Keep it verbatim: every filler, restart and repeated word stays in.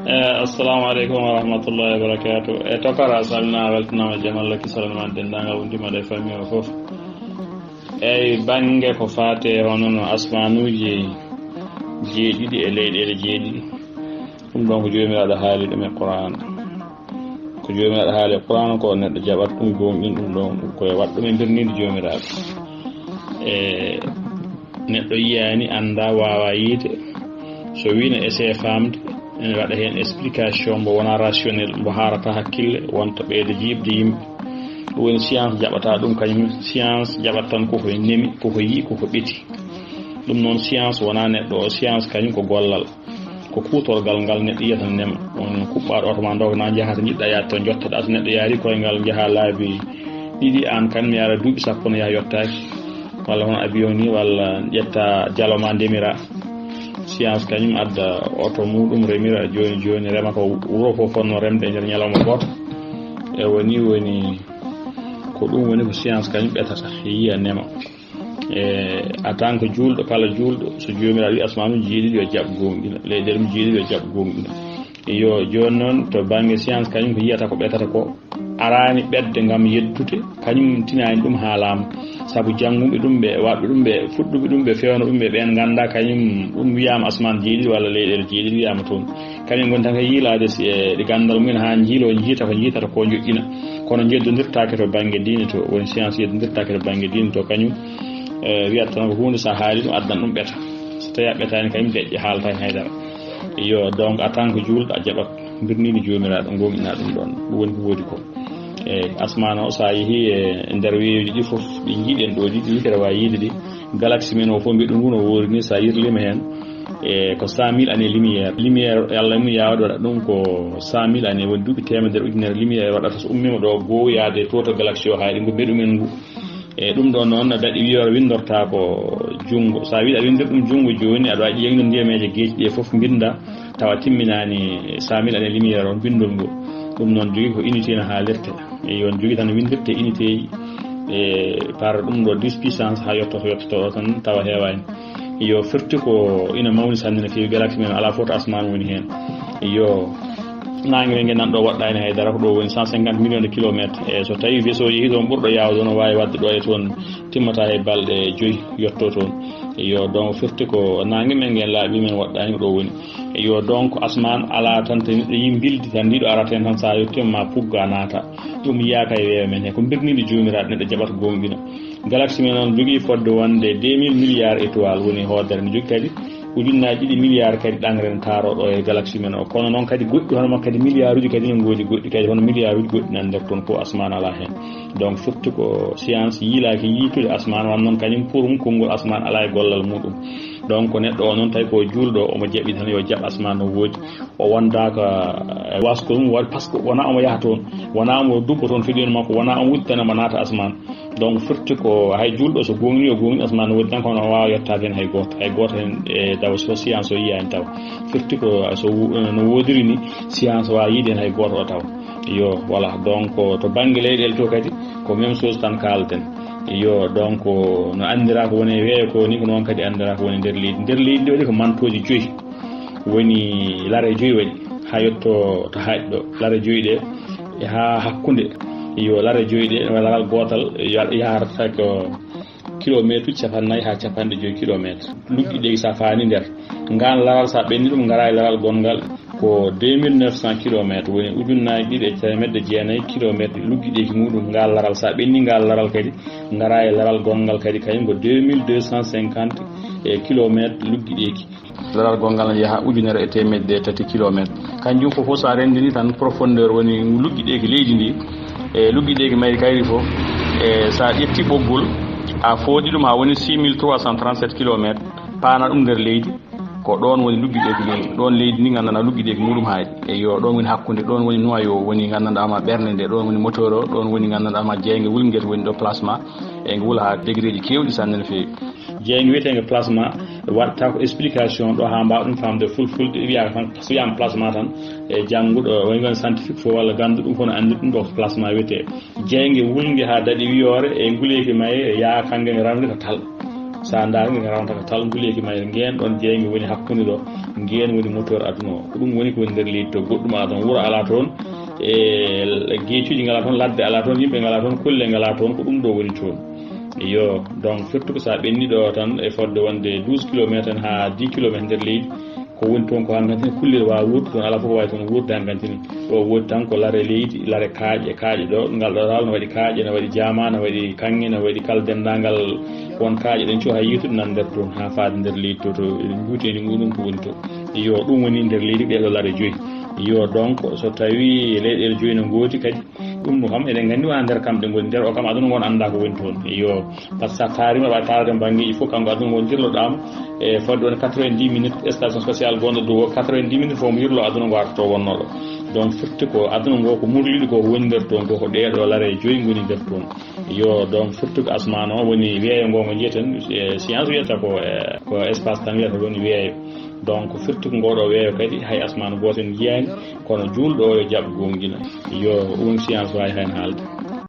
Eh, assalamu aleykum wa rahmatullahi wa barakatuh. E tokara, salmina, weltanama, jamal lakki, salmina, dendagal wondima ɗo e famille o fof. Eyyi, bangge ko fate hono no asmanuji jeeɗiɗi e leyɗele jeeɗiɗi, ɗum ɗon ko Joomiraaɗo haali ɗum e Qur'an. Ko Joomiraaɗo haali e Qur'an ko neɗɗo jaɓat ɗum, gooŋɗin ɗum ɗon, ko e waɗ ɗum e mbirniindi Joomiraaɗo. E neɗɗo yiyaani, annda, waawa yiide. So wii no essayé faamde, ene waɗa heen explication mbo wona rationnel, mbo haarata hakkille, wonta ɓeyda jiiɓde yimɓe. Ɗum woni science jaɓata ɗum, kañum science jaɓat tan koko nemi, koko yi'i, koko ɓeti. Ɗum noon science wona neɗɗo o, science kañum ko gollal, ko kuutorgal ngal neɗɗo yiyata nema. On kuɓɓaaɗo oto ma ndogna, njaha to njiɗɗa yaade to, njottoɗa, so neɗɗo yaari koye ngal, njaha laabi ɗiɗi, aan kan mi ara duuɓi sappo no yaha yottaaki, walla hono avion ni, walla ƴetta jalo ma ndemira. Science kañum adda oto muɗum remira jooni jooni, rema ko wuro fof fonno remde e nder ñalawma gooto. E woni woni ko ɗum woni ko science kañum ɓetata, yiya nema. E en tant que juulɗo, kala juulɗo, so Joomiraaɗo wi asmanu jeeɗiɗi yo jaɓ gooŋɗina, leyɗe ɗum jeeɗiɗi yo jaɓ gooŋɗina. Yo jooni noon to bannge science kañum ko yiyata ko ɓetata ko, araani ɓetde ngam yettude, kañum tinaani ɗum haalaama. Sabu jannguɓe ɗum ɓe, waɗɓe ɗum ɓe, fuɗɗuɓe ɗum ɓe, fewno ɗum ɓe, ɓeen ngannda kañum ɗum wiyaama asmaan jeeɗiɗi walla leyɗeele jeeɗiɗi wiyaama toon. Kañum ngoni tan ko yiilaade si e ɗi ganndal mumen haa njiiloo, njiita ko njiitata ko, njoƴƴina. Kono njeddondirtaake to bannge diine to, woni science yeddondirtaake to bannge diine to, kañum, eh, wiyata tan ko huunde so a haali ɗum, addan ɗum ɓeta. So tawii a ɓetaani, kañum deƴƴe haaltaani hay dara. Yo, donc, en tant que juulɗo, a jaɓat mbirniindi Joomiraaɗo, ngooŋɗinaa ɗum ɗoon. Ɗum woni ko woodi ko. E asmaan o, so a yehii e nder weeyoji ɗi fof, ɗi njiiɗen ɗo, ɗi, ɗi witere waawi yiide ɗi, galaxie men o fof, mbiɗo ngu no woori ni, so a yirliima heen, e ko cent mille années lumière. Lumière, Yalla mum yaawde waɗa ɗum ko cent mille années, woni duuɓi teemedere ujunere lumière waɗata so ummiima ɗo, goowi yaade to, to galaxie o, haa ɗi ngu mbeɗu men ngu. E ɗum ɗo noon, no daɗi wiyoore winndortaa ko junngo. So a wii a winndir ɗum junngo jooni, aɗa waawi ƴeeŋde ndiyameeje geeci ɗe fof mbinnda, tawa timminaani cent mille années lumière on binndol ngol. Ɗum noon jogii ko unité no haalirte. E yo on jogii tan winndirte unité ji, e par ɗum ɗo dix puissance haa yettoto, yettoto ɗo tan tawa heewaani. Yo firti ko ina mawni sanne no feewi, galaxie men alaa fof to asmaan woni heen. Yo naange men nge nan ɗo woɗɗaani hay dara, ko ɗo woni cent cinquante millions de kilomètres. E so tawii vaisseau yehii ɗoon ɓurɗo yaawde, no waawi waɗde ɗo e toon timmata e balɗe joyi yetto toon. Yo donc firti ko naange men ngen laaɓi men woɗɗaani ko ɗo woni. Yo donc asmaan alaa tan to neɗɗo yii mbildi tan, ndi ɗo arata heen tan, so a yettiima ma pugga naata. Ɗum yiyaaka e weeyo men he, ko mbirniindi Joomiraaɗo neɗɗo jaɓata gooŋɗina. Galaxie men on jogii fodde wonde deux mille milliards étoiles woni hoodere, ne jogii kadi ujunnaaji ɗiɗi milliards kadi ɗaŋre ne taaroo ɗo e galaxie men o. Kono noon kadi goɗɗi hono makko kadi milliards uji kadi ne ngoodi, goɗɗi kadi hono milliards uji goɗɗi nan nder toon, ko asmaan alaa heen. Donc firti ko science yiilaaki yiitude asmaan, wan noon kañum pour mum konngol asmaan alaa e gollal muɗum. Donc neɗɗo o noon tawi ko juulɗo, omo jaɓi tan yo jaɓ asmaan no woodi. O wondaaka e wasko ɗum waɗi, par ce que wonaa omo yaha toon, wonaa omo dubbo toon fiɗino makko, wonaa omo wuttana omo naata asmaan. Donc firti ko hay juulɗo so gooŋɗini, o gooŋɗini asmaan no woodi tan, kono o waawa yettaade heen hay gooto, hay gooto heen e tawa so science o yiyaani tawa. Firti ko so wo-, no woodiri ni, science waawa yiide heen hay gooto o tawa. Yo, voilà, donc to bannge leyɗeele to kadi ko même chose tan kaalden. Yo, donc no anndiraa ko woni e weeyo ko ni, ko noon kadi anndiraa ko woni nder leydi. Nder leydi ndi waɗi ko mantooji joyi. Woni lare joyi waɗi, haa yetto to haaɗi ɗo. Lare joyi ɗe, e haa hakkunde. Yo, lare joyi ɗe, laral gootal ya-, yahrata ko kilometre uji capannayyi haa capanɗe joyi kilometre. Luggiɗeeki so a faani nder. Ngaan laral, so a ɓenni ɗum, ngaraa e laral gonngal, ko deux mille neuf cents kilomètres, woni ujunnaaji ɗiɗi e teemedde jeenayi kilomètres luggiɗeeki muɗum. Ngal laral, so a ɓenni ngal laral kadi, ngaraa e laral gonngal kadi, kañum ko deux mille deux cent cinquante e kilomètres luggiɗeeki. Laral gonngal ne yaha ujunere e teemedde tati kilomètres. Kanjum fof fof, so a renndini tan profondeur woni luggiɗeeki leydi ndi, e luggiɗeeki mayri kayri fof, e so a ƴetti ɓoggol, a fooɗi ɗum haa woni six mille trois cent trente-sept kilomètres, paana ɗum nder leydi, ko ɗoon woni luggiɗeeki leydi. Ɗoon leydi ndi nganndanɗaa luggiɗeeki muɗum haaɗi. E yo, ɗoon woni hakkunde, ɗoon woni noyau, woni nganndanɗaa ma ɓernde nde, ɗoon woni moteur o, ɗoon woni nganndanɗaa ma jeynge wulnge to woni ɗo plasma, e nge wula haa degré ji keewɗi sanne no feewi. Jeynge wiyeteenge plasma, waɗta ko explication ɗo haa mbaawa ɗum faamde fulfulde, wiyaa tan, so wiyaama plasma tan, e jannguɗo, woni won scientifique fof walla gannduɗo ɗum fof no anndi ɗum ɗo ko plasma wiyetee. Jeynge wulnge haa daɗi wiyoore, e nguleeki mayre, yaa kannge ne ramde ko tal. So a ndaari, ngaranta ko talnguleeki mayre, ngeen ɗoon jeynge woni hakkunde ɗo, ngeen woni moteur aduna o. Ko ɗum woni ko woni nder leydi to, goɗɗum alaa toon, wuro alaa toon, e geecuuji ngalaa toon, ladde alaa toon, yimɓe ngalaa toon, kulle ngalaa toon, ko ɗum ɗo woni toon. Iyo, donc, firti ko so a ɓenni ɗo tan e fodde wonde douze kilomètres haa dix kilomètres nder leydi, ko woni toon ko hankantin kullel waawa wuurde toon, alaa fof ko waawi toon wuurde hankantin. Ɗo woodi tan ko lare leydi, lare kaaƴe, kaaƴe ɗo, ngal ɗo raw no waɗi kaaƴe, no waɗi jaama, no waɗi kaŋŋe, no waɗi kala denndaangal won kaaƴe ɗen cuha yiytude nan nder toon haa faade nder leydi to, to juuteeni muɗum ko woni to. Iyo, ɗum woni nder leydi ɗee ɗo lare joyi. Iyo, donc, so tawi leyɗeele joyi no ngoodi kadi, ɗum no kam eɗen nganndi wona nder kamɓe ngoni, nder o kam aduna ngon annda ko woni toon. Iyo, par ce que sa taarima, wawi taarade banngeeji fof, kanko aduna ngon jirloɗaama e fodde won quatre-vingt-dix minutes, station spatiale gonɗo dow o, quatre-vingt-dix minutes fof mo yirlo aduna ngo artoto wonnoɗo. Donc, firti ko aduna ngo ko murliɗo ko woni nder toon ko, ko ɗee ɗo lare joyi ngoni nder toon. Iyo, donc, firti ko asmaan o woni weeyo ngo, ngo njiyeten, e science wiyata ko, e, ko espace tan wiyata woni weeyo. Donc, firti ko ngo ɗo weeyo kadi hay asmaan gooto en njiyaani, kono juulɗo o yo jaɓ goongina. Iyo, ɗum science waawi heen haalde.